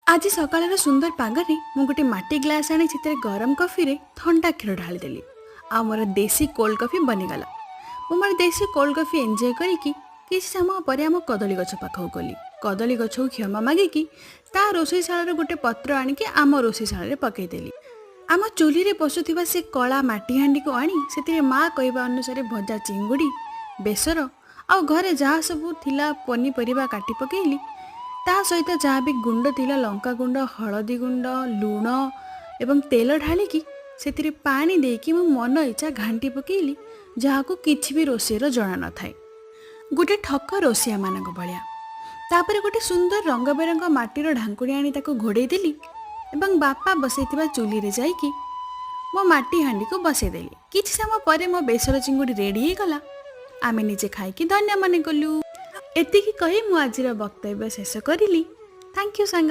ଆଜି ସକାଳର ସୁନ୍ଦର ପାଗରେ ମୁଁ ଗୋଟେ ମାଟି ଗ୍ଲାସ୍ ଆଣି ସେଥିରେ ଗରମ କଫିରେ ଥଣ୍ଡା କ୍ଷୀର ଢାଳିଦେଲି ଆଉ ମୋର ଦେଶୀ କୋଲ୍ଡ କଫି ବନିଗଲା। ମୁଁ ମୋର ଦେଶୀ କୋଲ୍ଡ କଫି ଏନ୍ଜୟ କରିକି କିଛି ସମୟ ପରେ ଆମ କଦଳୀ ଗଛ ପାଖକୁ ଗଲି। କଦଳୀ ଗଛକୁ କ୍ଷମା ମାଗିକି ତା ରୋଷେଇଶାଳରୁ ଗୋଟେ ପତ୍ର ଆଣିକି ଆମ ରୋଷେଇଶାଳରେ ପକାଇଦେଲି। ଆମ ଚୁଲିରେ ବସୁଥିବା ସେ କଳା ମାଟି ହାଣ୍ଡିକୁ ଆଣି ସେଥିରେ ମା କହିବା ଅନୁସାରେ ଭଜା ଚିଙ୍ଗୁଡ଼ି, ବେସର ଆଉ ଘରେ ଯାହା ସବୁ ଥିଲା ପନିପରିବା କାଟି ପକାଇଲି। ତା ସହିତ ଯାହା ବି ଗୁଣ୍ଡ ଥିଲା, ଲଙ୍କା ଗୁଣ୍ଡ, ହଳଦୀ ଗୁଣ୍ଡ, ଲୁଣ ଏବଂ ତେଲ ଢାଳିକି ସେଥିରେ ପାଣି ଦେଇକି ମୁଁ ମନ ଇଚ୍ଛା ଘାଣ୍ଟି ପକାଇଲି, ଯାହାକୁ କିଛି ବି ରୋଷେଇର ଜଣା ନଥାଏ, ଗୋଟେ ଠକ ରୋଷେଇଆମାନଙ୍କ ଭଳିଆ। ତାପରେ ଗୋଟେ ସୁନ୍ଦର ରଙ୍ଗ ବେରଙ୍ଗ ମାଟିର ଢାଙ୍କୁଣୀ ଆଣି ତାକୁ ଘୋଡ଼େଇ ଦେଲି ଏବଂ ବାପା ବସେଇଥିବା ଚୁଲିରେ ଯାଇକି ମୋ ମାଟି ହାଣ୍ଡିକୁ ବସେଇଦେଲି। କିଛି ସମୟ ପରେ ମୋ ବେସର ଚିଙ୍ଗୁଡ଼ି ରେଡ଼ି ହେଇଗଲା। ଆମେ ନିଜେ ଖାଇକି ଧନ୍ୟ ମନେ କଲୁ। ଏତିକି କହି ମୁଁ ଆଜିର ବକ୍ତବ୍ୟ ଶେଷ କରିଲି। Thank you ସାଙ୍ଗ।